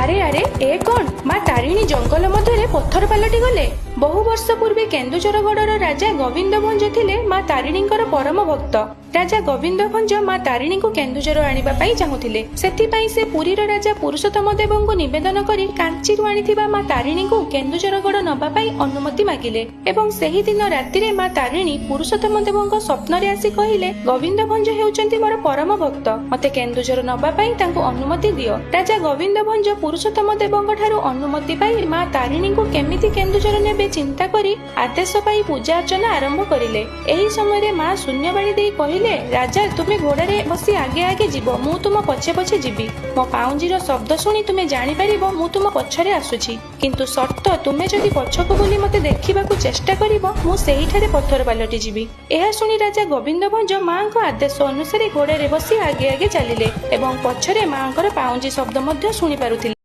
ଆରେ ଆରେ, ଏ କଣ? ମା ତାରିଣୀ ଜଙ୍ଗଲ ମଧ୍ୟରେ ପଥର ପାଲଟି ଗଲେ। ବହୁ ବର୍ଷ ପୂର୍ବେ କେନ୍ଦୁଝରଗଡ଼ର ରାଜା ଗୋବିନ୍ଦ ଭଞ୍ଜ ଥିଲେ ମା ତାରିଣୀଙ୍କର ପରମ ଭକ୍ତ। ରାଜା ଗୋବିନ୍ଦ ଭଞ୍ଜ ମା ତାରିଣୀଙ୍କୁ କେନ୍ଦୁଝର ଆଣିବା ପାଇଁ ଚାହୁଁଥିଲେ। ସେଥିପାଇଁ ସେ ପୁରୀର ରାଜା ପୁରୁଷୋତ୍ତମ ଦେବଙ୍କୁ ନିବେଦନ କରି କାଞ୍ଚିରୁ ଆଣିଥିବା ମା ତାରିଣୀଙ୍କୁ କେନ୍ଦୁଝରଗଡ଼ ନବା ପାଇଁ ଅନୁମତି ମାଗିଲେ ଏବଂ ସେହିଦିନ ରାତିରେ ମା ତାରିଣୀ ପୁରୁଷୋତ୍ତମ ଦେବଙ୍କ ସ୍ୱପ୍ନରେ ଆସି କହିଲେ, ଗୋବିନ୍ଦ ଭଞ୍ଜ ହେଉଛନ୍ତି ମୋର ପରମ ଭକ୍ତ, ମତେ କେନ୍ଦୁଝର ନବା ପାଇଁ ତାଙ୍କୁ ଅନୁମତି ଦିଅ। ରାଜା ଗୋବିନ୍ଦ ଭଞ୍ଜ ପୁରୁଷୋତ୍ତମ ଦେବଙ୍କ ଠାରୁ ଅନୁମତି ପାଇ ମା ତାରିଣୀଙ୍କୁ କେମିତି କେନ୍ଦୁଝର ନେବେ ଚିନ୍ତା କରି ଆଦେଶ ପାଇ ପୂଜା ଅର୍ଚ୍ଚନା ଆରମ୍ଭ କରିଲେ। ଏହି ସମୟରେ ମା ଶୂନ୍ୟବାଣୀ ଦେଇ କହିଲେ, ରାଜା, ତୁମେ ଘୋଡ଼ାରେ ବସି ଆଗେ ଆଗେ ଯିବ, ମୁଁ ତୁମ ପଛେ ପଛେ ଯିବି। ମୋ ପାଉଁଜିର ଶବ୍ଦ ଶୁଣି ତୁମେ ଜାଣିପାରିବ ମୁଁ ତୁମ ପଛରେ ଆସୁଛି। କିନ୍ତୁ ସର୍ତ୍ତ, ତୁମେ ଯଦି ପଛକୁ ବୁଲି ମତେ ଦେଖିବାକୁ ଚେଷ୍ଟା କରିବ, ମୁଁ ସେହିଠାରେ ପଥର ପାଲଟି ଯିବି। ଏହା ଶୁଣି ରାଜା ଗୋବିନ୍ଦ ଭଞ୍ଜ ମାଙ୍କ ଆଦେଶ ଅନୁସାରେ ଘୋଡ଼ାରେ ବସି ଆଗେ ଆଗେ ଚାଲିଲେ ଏବଂ ପଛରେ ମାଙ୍କର ପାଉଁଜି ଶବ୍ଦ ମଧ୍ୟ ଶୁଣି ପାରୁଥିଲେ।